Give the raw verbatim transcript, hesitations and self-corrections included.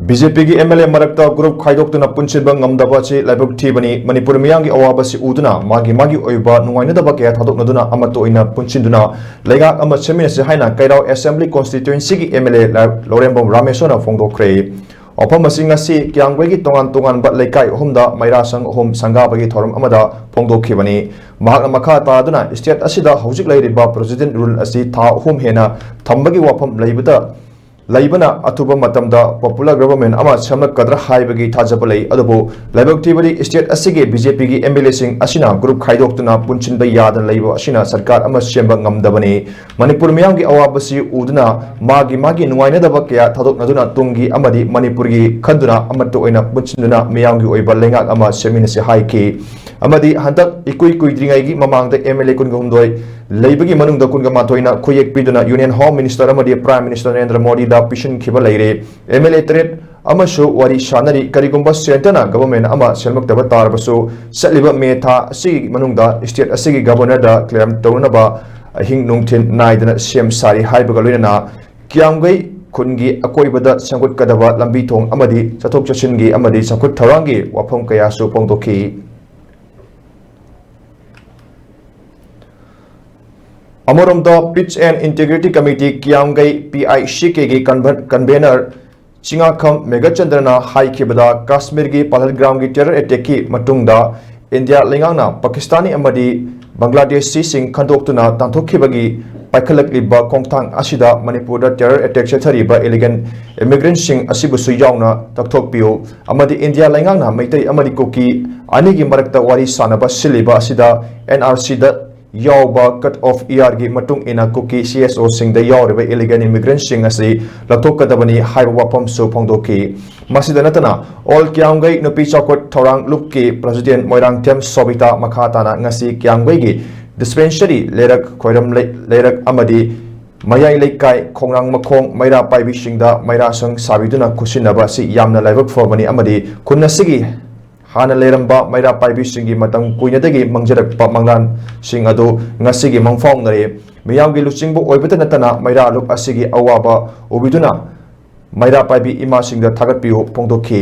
B J ꯄꯤꯒꯤ M L A ꯃꯔꯛꯇ group ꯈꯥꯏꯗꯣꯛꯇꯨꯅ ꯄꯨꯟꯁꯤꯟꯕ ꯉꯝꯗꯕ ꯑꯁꯤ ꯂꯥꯏꯕꯛ ꯊꯤꯕꯅꯤ꯫ ꯃꯅꯤꯄꯨꯔ ꯃꯤꯌꯥꯝꯒꯤ ꯑꯋꯥꯕ ꯑꯁꯤ ꯎꯗꯨꯅ ꯃꯥꯒꯤ ꯃꯥꯒꯤ ꯑꯣꯏꯕ ꯅꯨꯡꯉꯥꯏꯅꯗꯕ ꯀꯌꯥ ꯊꯥꯗꯣꯛꯅꯗꯨꯅ ꯑꯃꯠꯇ ꯑꯣꯏꯅ ꯄꯨꯟꯁꯤꯟꯗꯨꯅ ꯂꯩꯉꯥꯛ ꯑꯃ ꯁꯦꯝꯃꯤꯟꯅꯁꯤ ꯍꯥꯏꯅ ꯀꯩꯔꯥꯎ ꯑꯦꯁꯦꯝꯕ꯭ꯂꯤ ꯀꯣꯟꯁꯇꯤꯇ꯭ꯋꯦꯟꯁꯤꯒꯤ ꯑꯦꯝ ꯑꯦꯜ ꯑꯦ ꯂꯧꯔꯦꯝꯕꯝ ꯔꯥꯃꯦꯁꯣꯔꯅ ꯐꯣꯡꯗꯣꯛꯈ꯭ꯔꯦ꯫ ꯋꯥꯐꯝ ꯑꯁꯤ ꯉꯁꯤ ꯀꯤꯌꯥꯝꯒꯩꯒꯤ ꯇꯣꯉꯥꯟ ꯇꯣꯉꯥꯟꯕ ꯂꯩꯀꯥꯏ ꯑꯍꯨꯝꯗ ꯃꯩꯔꯥ ꯁꯪ ꯑꯍꯨꯝ ꯁꯪꯒꯥꯕꯒꯤ ꯊꯧꯔꯝ ꯑꯃꯗ ꯐꯣꯡꯗꯣꯛꯈꯤꯕꯅꯤ꯫ ꯃꯍꯥꯛꯅ ꯃꯈꯥ ꯇꯥꯗꯨꯅ ꯁ꯭ꯇꯦꯠ ꯑꯁꯤꯗ ꯍꯧꯖꯤꯛ ꯂꯩꯔꯤꯕ ꯄ꯭ꯔꯦꯁꯤꯗꯦꯟꯠ ꯔꯨꯜ ꯑꯁꯤ ꯊꯥ ꯑꯍꯨꯝ ꯍꯦꯟꯅ ꯊꯝꯕꯒꯤ ꯋꯥꯐꯝ ꯂꯩꯕꯗ ꯂꯩꯕꯅ ꯑꯊꯨꯕ ꯃꯇꯝꯗ ꯄꯣꯄꯨꯂꯔ ꯒꯚꯔꯟꯃꯦꯟꯠ ꯑꯃ ꯁꯦꯝꯂꯛꯀꯗ꯭ꯔꯥ ꯍꯥꯏꯕꯒꯤ ꯊꯥꯖꯕ ꯂꯩ꯫ ꯑꯗꯨꯕꯨ ꯂꯥꯏꯕꯛ ꯊꯤꯕꯗꯤ ꯁ꯭ꯇꯦꯠ ꯑꯁꯤꯒꯤ ꯕꯤ ꯖꯦ ꯄꯤꯒꯤ ꯑꯦꯝ ꯑꯦꯜ ꯑꯦꯁꯤꯡ ꯑꯁꯤꯅ ꯒ꯭ꯔꯨꯞ ꯈꯥꯏꯗꯣꯛꯇꯨꯅ ꯄꯨꯟꯁꯤꯟꯕ ꯌꯥꯗꯅ ꯂꯩꯕ ꯑꯁꯤꯅ ꯁꯔꯀꯥꯔ ꯑꯃ ꯁꯦꯝꯕ ꯉꯝꯗꯕꯅꯤ꯫ ꯃꯅꯤꯄꯨꯔ ꯃꯤꯌꯥꯝꯒꯤ ꯑꯋꯥꯕꯁꯤ ꯎꯗꯨꯅ ꯃꯥꯒꯤ ꯃꯥꯒꯤ ꯅꯨꯡꯉꯥꯏꯅꯗꯕ ꯀꯌꯥ ꯊꯥꯗꯣꯛꯅꯗꯨꯅ ꯇꯨꯡꯒꯤ ꯑꯃꯗꯤ ꯃꯅꯤꯄꯨꯔꯒꯤ ꯈꯟꯗꯨꯅ ꯑꯃꯠꯇ ꯑꯣꯏꯅ ꯄꯨꯟꯁꯤꯟꯗꯨꯅ ꯃꯤꯌꯥꯝꯒꯤ ꯑꯣꯏꯕ ꯂꯩꯉꯥꯛ ꯑꯃ ꯁꯦꯝꯃꯤꯟꯅꯁꯤ ꯍꯥꯏꯈꯤ꯫ ꯑꯃꯗꯤ ꯍꯟꯗꯛ ꯏꯀꯨꯏ ꯀꯨꯏꯗ꯭ꯔꯤꯉꯩꯒꯤ ꯃꯃꯥꯡꯗ ꯑꯦꯝ ꯑꯦꯜ ꯑꯦ ꯀꯨꯟꯒ ꯍꯨꯝꯗꯣꯏ ꯂꯩꯕꯒꯤ ꯃꯅꯨꯡꯗ ꯀꯨꯟꯒ ꯃꯥꯊꯣꯏꯅ ꯈꯨꯌꯦꯛ ꯄꯤꯗꯨꯅ ꯌꯨꯅꯤꯌꯟ ꯍꯣꯝ ꯃꯤꯅꯤꯁꯇꯔ ꯑꯃꯗꯤ ꯄ꯭ꯔꯥꯏꯝ ꯃꯤꯅꯤꯁꯇꯔ ꯅꯔꯦꯟꯗ꯭ꯔ ꯃꯣꯗꯤꯗ ꯄꯤꯁꯤꯟꯈꯤꯕ ꯂꯩꯔꯦ꯫ ꯑꯦꯝ ꯑꯦꯜ ꯑꯦ ꯇꯔꯦꯠ ꯑꯃꯁꯨ ꯋꯥꯔꯤ ꯁꯥꯟꯅꯔꯤ꯫ ꯀꯔꯤꯒꯨꯝꯕ ꯁꯦꯟꯇꯔꯅ ꯒꯚꯔꯟꯃꯦꯟꯠ ꯑꯃ ꯁꯦꯝꯂꯛꯇꯕ ꯇꯥꯔꯕꯁꯨ, ꯆꯠꯂꯤꯕ ꯃꯦ ꯊꯥ ꯑꯁꯤꯒꯤ ꯃꯅꯨꯡꯗ ꯁ꯭ꯇꯦꯠ ꯑꯁꯤꯒꯤ ꯒꯚꯔꯅꯔꯗ ꯀ꯭ꯂꯦꯝ ꯇꯧꯅꯅꯕ ꯑꯍꯤꯡ ꯅꯨꯡꯊꯤꯜ ꯅꯥꯏꯗꯅ ꯁꯦꯝ ꯁꯥꯔꯤ ꯍꯥꯏꯕꯒ ꯂꯣꯏꯅꯅ ꯀꯤꯌꯥꯝꯒꯩ ꯈꯨꯟꯒꯤ ꯑꯀꯣꯏꯕꯗ ꯁꯦꯝꯒꯠꯀꯗꯕ ꯂꯝꯕꯤ ꯊꯣꯡ ꯑꯃꯗꯤ ꯆꯠꯊꯣꯛ ꯆꯠꯁꯤꯟꯒꯤ ꯑꯃꯗꯤ ꯆꯥꯎꯈꯠ ꯊꯧꯔꯥꯡꯒꯤ ꯋꯥꯐꯝ ꯀꯌꯥꯁꯨ ꯐꯣꯡꯗꯣꯛꯈꯤ꯫ ꯑꯃꯔꯣꯝꯗ Peace and Integrity Committee ꯀꯤꯌꯥꯝꯒꯩ, P I C ꯀꯦꯒꯤ ꯀꯟꯚ-, convener ꯆꯤꯉꯥꯈꯝ ꯃꯦꯘꯆꯟꯗ꯭ꯔꯅ ꯍꯥꯏꯈꯤꯕꯗ, ꯀꯥꯁꯃꯤꯔꯒꯤ ꯄꯍꯜꯒ꯭ꯔꯥꯝꯒꯤ terror ꯑꯦꯇꯦꯛꯀꯤ ꯃꯇꯨꯡꯗ ꯏꯟꯗꯤꯌꯥ ꯂꯩꯉꯥꯛꯅ ꯄꯥꯀꯤꯁꯇꯥꯅꯤ ꯑꯃꯗꯤ ꯕꯪꯒ꯭ꯂꯥꯗꯦꯁꯤꯁꯤꯡ ꯈꯟꯗꯣꯛꯇꯨꯅ ꯇꯥꯟꯊꯣꯛꯈꯤꯕꯒꯤ ꯄꯥꯏꯈꯠꯂꯛꯂꯤꯕ ꯈꯣꯡꯊꯥꯡ ꯑꯁꯤꯗ ꯃꯅꯤꯄꯨꯔꯗ ꯇꯦꯔꯔ ꯑꯦꯇꯦꯛ ꯆꯠꯊꯔꯤꯕ ꯏꯂꯤꯒꯦꯜ ꯏꯃꯤꯒ꯭ꯔꯦꯟꯠꯁꯤꯡ ꯑꯁꯤꯕꯨꯁꯨ ꯌꯥꯎꯅ ꯂꯧꯊꯣꯛꯄꯤꯌꯨ ꯑꯃꯗꯤ ꯏꯟꯗꯤꯌꯥ ꯂꯩꯉꯥꯛꯅ ꯃꯩꯇꯩ ꯑꯃꯗꯤ ꯀꯨꯀꯤ ꯑꯅꯤꯒꯤ ꯃꯔꯛꯇ ꯋꯥꯔꯤ ꯁꯥꯅꯕ ꯁꯤꯜꯂꯤꯕ ꯑꯁꯤꯗ ꯑꯦꯟ ꯑꯥꯔ ꯁꯤꯗ ꯌꯥꯎꯕ ꯀꯠ ꯑꯣꯐ ꯏꯌꯥꯔꯒꯤ ꯃꯇꯨꯡ ꯏꯟꯅ ꯀꯨꯀꯤ ꯁꯤ ꯑꯦꯁ ꯑꯣꯁꯤꯡꯗ ꯌꯥꯎꯔꯤꯕ ꯏꯂꯤꯒꯦꯜ ꯏꯃꯤꯒ꯭ꯔꯦꯟꯠꯁꯤꯡ ꯑꯁꯤ ꯂꯧꯊꯣꯛꯀꯗꯕꯅꯤ ꯍꯥꯏꯕ ꯋꯥꯐꯝꯁꯨ ꯐꯣꯡꯗꯣꯛꯈꯤ꯫ ꯃꯁꯤꯗ ꯅꯠꯇꯅ ꯑꯣꯜ ꯀꯤꯌꯥꯝꯒꯩ ꯅꯨꯄꯤ ꯆꯥꯎꯈꯠ ꯊꯧꯔꯥꯡ ꯂꯨꯞꯀꯤ ꯄ꯭ꯔꯦꯁꯤꯗꯦꯟꯠ ꯃꯣꯏꯔꯥꯡꯊꯦꯝ ꯁꯣꯕꯤꯇꯥ ꯃꯈꯥ ꯇꯥꯅ ꯉꯁꯤ ꯀꯤꯌꯥꯝꯒꯩꯒꯤ ꯗꯤꯁꯄꯦꯟꯁꯔꯤ ꯂꯩꯔꯛ, ꯈꯣꯏꯔꯝ ꯂꯩ-, ꯂꯩꯔꯛ ꯑꯃꯗꯤ ꯃꯌꯥꯏ ꯂꯩꯀꯥꯏ, ꯈꯣꯡꯅꯥꯡ ꯃꯈꯣꯡ ꯃꯩꯔꯥ ꯄꯥꯏꯕꯤꯁꯤꯡꯗ ꯃꯩꯔꯥ ꯁꯪ ꯁꯥꯕꯤꯗꯨꯅ ꯈꯨꯠꯁꯤꯟꯅꯕ ꯑꯁꯤ ꯌꯥꯝꯅ ꯂꯥꯏꯕꯛ ꯐꯕꯅꯤ ꯑꯃꯗꯤ ꯈꯨꯟ ꯑꯁꯤꯒꯤ ꯍꯥꯟꯅ ꯂꯩꯔꯝꯕ ꯃꯩꯔꯥ ꯄꯥꯏꯕꯤꯁꯤꯡꯒꯤ ꯃꯇꯝ ꯀꯨꯏꯅꯗꯒꯤ ꯃꯥꯡꯖꯔꯛꯄ ꯃꯪꯂꯥꯟꯁꯤꯡ ꯑꯗꯨ ꯉꯁꯤꯒꯤ ꯃꯪꯐꯥꯎꯅꯔꯦ꯫ ꯃꯤꯌꯥꯝꯒꯤ ꯂꯨꯆꯤꯡꯕ ꯑꯣꯏꯕꯇ ꯅꯠꯇꯅ ꯃꯩꯔꯥ ꯂꯨꯞ ꯑꯁꯤꯒꯤ ꯑꯋꯥꯕ ꯎꯕꯤꯗꯨꯅ ꯃꯩꯔꯥ ꯄꯥꯏꯕꯤ ꯏꯃꯥꯁꯤꯡꯗ ꯊꯥꯒꯠꯄꯤꯌꯨ ꯐꯣꯡꯗꯣꯛꯈꯤ꯫